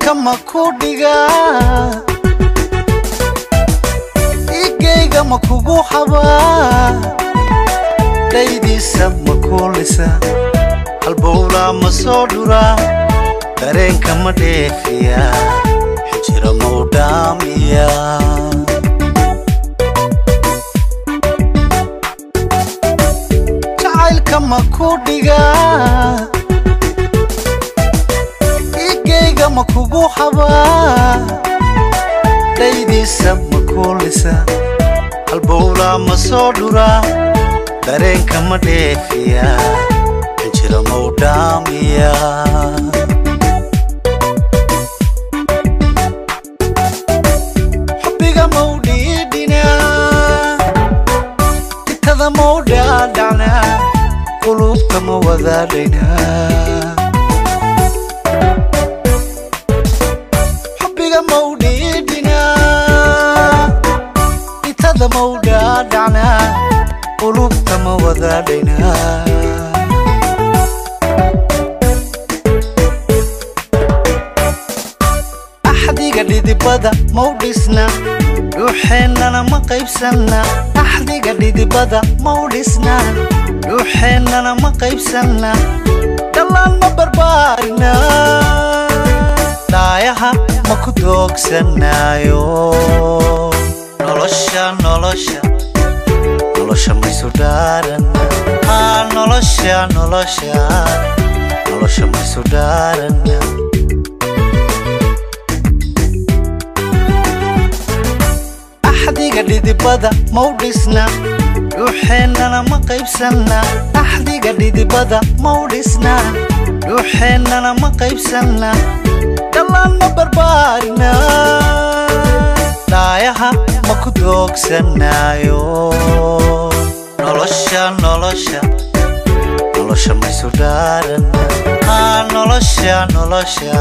Jacaylka ma ku dhigaa, igayga ma kugu habaa, dhaydiisa ma kuulisa, halbowlaa ma soo dhuraa, dareenka ma dheefiyaa, xinjira ma u dhaamiyaa. Jacaylka ma ku dhigaa, igayga ma kugu habaa, dhaydiisa ma kuulisa, halbowlaa ma soo dhuraa, dareenka ma dheefiyaa, xinjira ma u dhaamiyaa. Xubbiga ma u dhiidhinaa, itada ma u dhaadhacnaa, qulubta ma wadaadhaynaa. Xubbiga ma u dhiidhinaa, itada ma u dhaadhacnaa, qulubta ma wadaadhaynaa. Axdiga dhidibada mau dhisna, dhuuxeennana ma qaybsanna. Axdiga dhidibada mau dhisna, dhuuxeennana ma qaybsanna, dhallaan ma barbaarina, dhaayaha ma ku doogsanaayo. Nolosha nolosha nolosha maysu dhaarana, haa nolosha nolosha nolosha maysu dhaarana. Axdiga dhidibada mau dhisna, dhuuxeennana ma qaybsanna. Axdiga dhidibada mau dhisna, dhuuxeennana ma qaybsanna, dhallaan ma barbaarina, dhaayaha ma ku doogsanaayo. Nolosha nolosha nolosha maysu dhaarana, haa nolosha nolosha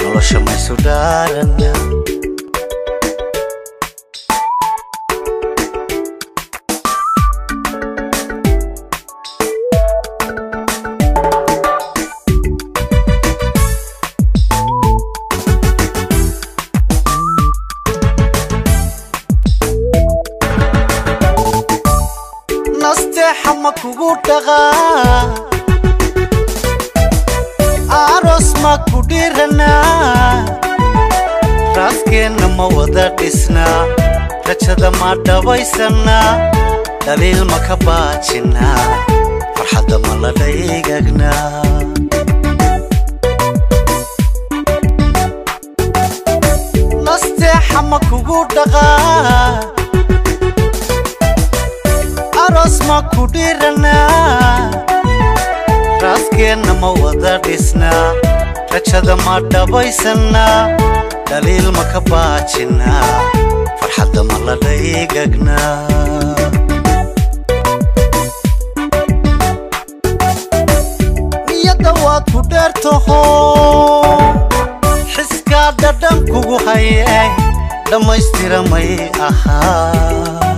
nolosha maysu dhaarana. Nasteexa ma kugu dhaqaa, aroos ma ku dhiranaa, raaskeenna ma wada dhisnaa, rajada ma dhabaysanaa, dhaliil ma ka baajinaa, farxadda ma la dhaygagnaa. Nasteexa ma kugu dhaqaa, aroos ma ku dhiranaa, raaskeenna ma wada dhisnaa, rajada ma dhabaysanaa, dhaliil ma ka baajinaa, farxadda ma la dhaygagnaa. Niyadda waad ku dheertaho, xiskaa dhadhan kugu haye, dhammaystira may ahaa.